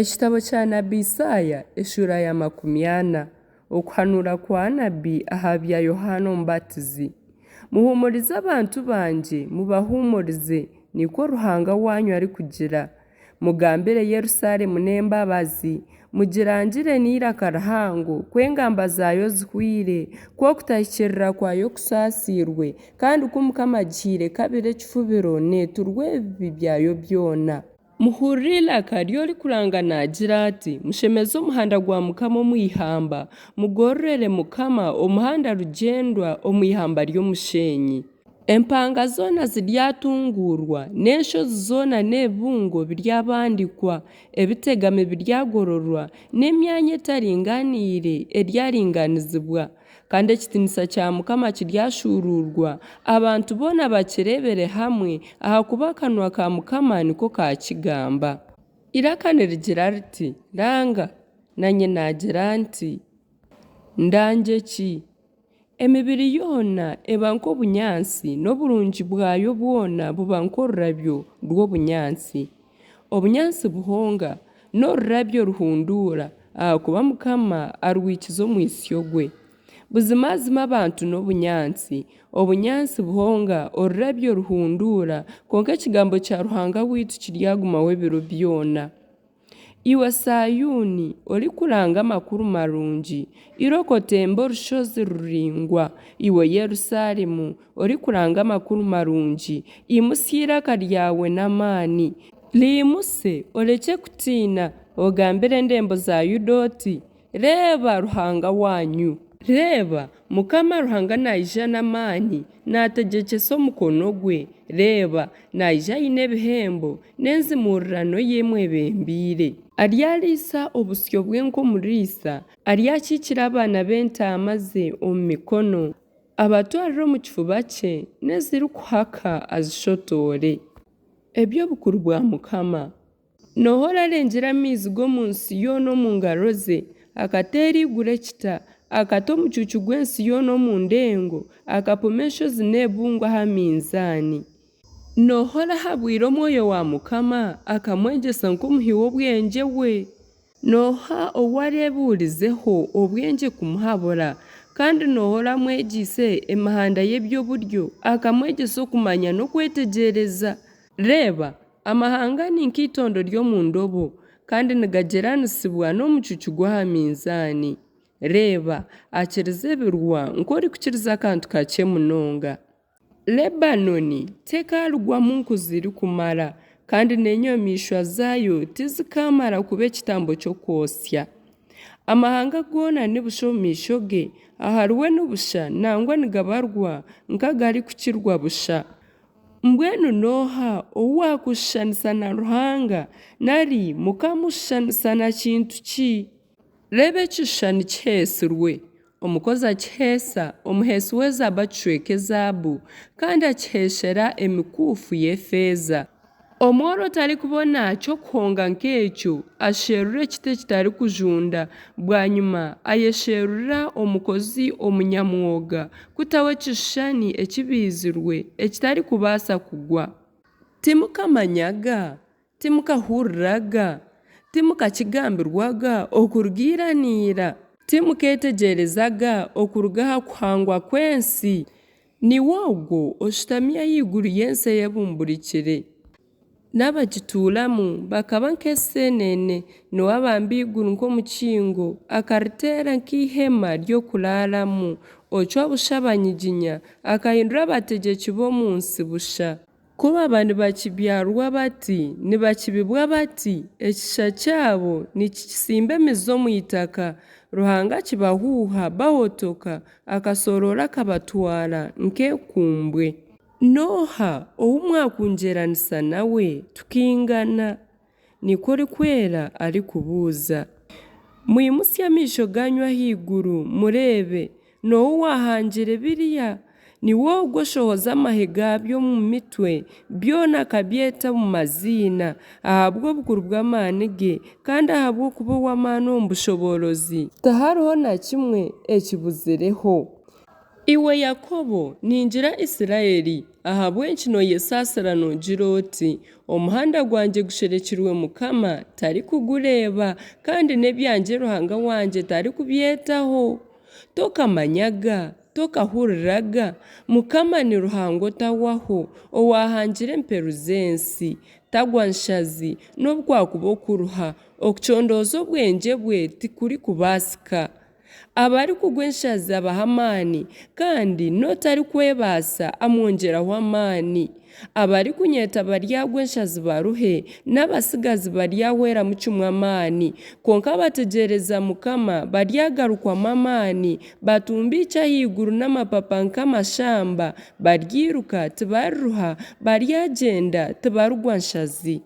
Ekitabo kya nabi Isaaya eshuura ya 40. Okuhanuura kwa nabi aha bya Yohaana Omubatizi. Muhuumurize abantu bangye, mubahuumurize, nikwo Ruhanga waanyu arikugira. Mugambire Yerusalemu n'embabazi, mugirangire n'eiraka rihango ku engamba zaayo zihwaire, ku okutahikiirira kwayo kusaasiirwe, kandi ku Mukama agihaire kabiri ekifubiro neeturwa ebibi byayo byona. Muhurire eiraka ry'orikuranga naagira ati, Mushemeze omuhanda gwa Mukama omu ihamba, mugororere Mukama omuhanda rugyendwa omu ihamba ry'omusheenyi. Empanga zoona ziryatunguurwa, n'enshozi zoona n'ebibungo biryabandikwa, ebitegami biryagororwa, n'emyanya etaringaniire eryaringaanizibwa. Kandi ekitiinisa kya Mukama kiryashuuruurwa, abantu boona bakireebere hamwe, ahakuba akanwa ka Mukama niko kaakigamba. Eiraka nirigira riti, Ranga! Naanye naagira nti, Ndangye ki? Emibiri yoona eba nk'obunyaatsi, n'oburungi bwayo bwona buba nk'orurabyo rw'obunyaatsi. Obunyaatsi buhonga, n'orurabyo ruhunduura, ahakuba Mukama arwikiza omwitsyo gwe. Buzimazima abantu n'obunyaatsi. Obunyaatsi buhonga, orurabyo ruhunduura, kwonka ekigambo kya Ruhanga waitu kiryagumaho ebiro byona. Iwe Saayuuni, orikuranga amakuru marungi, irooko otembe orushozi ruraingwa. Iwe Yerusaalemu, orikuranga amakuru marungi, imutsya eiraka ryawe n'amaani. Riimutse, orekye kutiina, ogambire endembo za Yuda oti, Reeba Ruhanga waanyu! Reeba, Mukama Ruhanga naija n'amaani, naategyekyesa omukono gwe. Reeba, naija aine ebihembo, n'enzimuurirano ye emwebembeire. Aryariisa obusyo bwe nk'omuriisa, aryakiikira abaana b'entaama ze omu mikono, abatwarire omu kifuba kye, n'ezirikuhaka azishotoore. Eby'obukuru bwa Mukama. N'oha orarengire amaizi g'omu nsi yoona omu ngaro ze, akateera eiguru ekita, akata omucuucu gw'ensi yoona omu ndengo, akapima enshozi n'ebibungo aha minzaani? N'oha orahabwire Omwoyo wa Mukama, akamwegyesa nk'omuhi w'obwengye we? N'oha ou areebuurizeho obwengye kumuhabura, kandi n'oha oramwegyeise emihanda y'eby'oburyo, akamwegyesa okumanya n'okwetegyereza? Reeba, Amahanga ni nk'eitondo ry'omu ndobo, kandi nigagyeranisibwa n'omucucu gw'aha minzaani. Reeba, akiriza ebirwa nk'orikukiriza akantu kakye munonga. Lebanooni tekaarugwamu nku zirikumara, kandi n'enyamaishwa zaayo tizikaamara kuba ekitambo ky'okwotsya. Amahanga goona ni busha omu maisho ge, ahariwe ni busha nangwa nigabarwa nk'agarikukirwa busha. Mbwenu n'oha ou waakushushanisa na Ruhanga, nari mukamushushanisa na kintu ki? Reeba ekishushani kiheesirwe. Omukozi akiheesa, omuheesi w'ezaabu akishweka ezaabu, kandi akiheeshera emikuufu y'efeeza. Omworo otarikubona ky'okuhonga nk'ekyo, asherura ekiti ekitarikujunda, bwanyima ayesherurira omukozi omunyamwoga kutaho ekishushani ekibaizirwe ekitarikubaasa kugwa. Timukamanyaga? Timukahuriraga? Timukakigambirwaga okuruga iranaira? Timukeetegyerezaga okuruga aha kuhangwa kw'ensi? Niwe ogwo oshutami ahaiguru y'ensi eyebumburikire, n'abagituuramu bakaba nk'eseenene, niwe abamba eiguru nk'omukingo, akariteera nk'eihema ry'okuraaramu, ocwa busha abanyiginya, akahindura abategyeki b'omu nsi busha. Ku baba nibakibyarwa bati, nibakibibwa bati, ekisha kyabo nikitsimba emizi omu itaka, Ruhanga akibahuuha, bahotoka, akasoroora akabatwara nk'enkumbwe. N'oha ou mwakungyeranisa nawe, tukaingana? Nikwo Orikwera arikubuuza. Mwimutsye amaisho gaanyu ahaiguru, mureebe, n'oha owaahangire biriya? Niwe ogwo oshohoza amahe gaabyo omu mitwe, byona akabyeta omu maziina, ahabw'obukuru bw'amaani ge, kandi ahabw'okuba ow'amaani omu bushoboorozi. Tihariho na kimwe ekibuzireho. Iwe Yakobo, ningira Isiraeli, ahabw'enki nooyesaasira noogira oti, Omuhanda gwangye gusherekirwe Mukama, tarikugureeba, kandi n'ebyangye Ruhanga wangye tarikubyetaho? Tokamanyaga? Tokahuriraga? Mukama ni Ruhanga otahwaho, owaahangire emperu z'ensi. Tagwa nshazi, nobu kwakuba okuruha, okucondooza obwengye bwe tikurikubaasika. Abarikugwa enshazi abaha amaani, kandi n'otarikwebaasa amwongyeraho amaani. Abarikunyeeta baryagwa enshazi baruhe, n'abatsigazi baryahweramu kimwe amaani. Kwonka abategyereza Mukama baryagarukwamu amaani, batumbiikye ahaiguru n'amapapa nk'amashamba, baryairuka, tibariruha, baryagyenda, tibarigwa nshazi.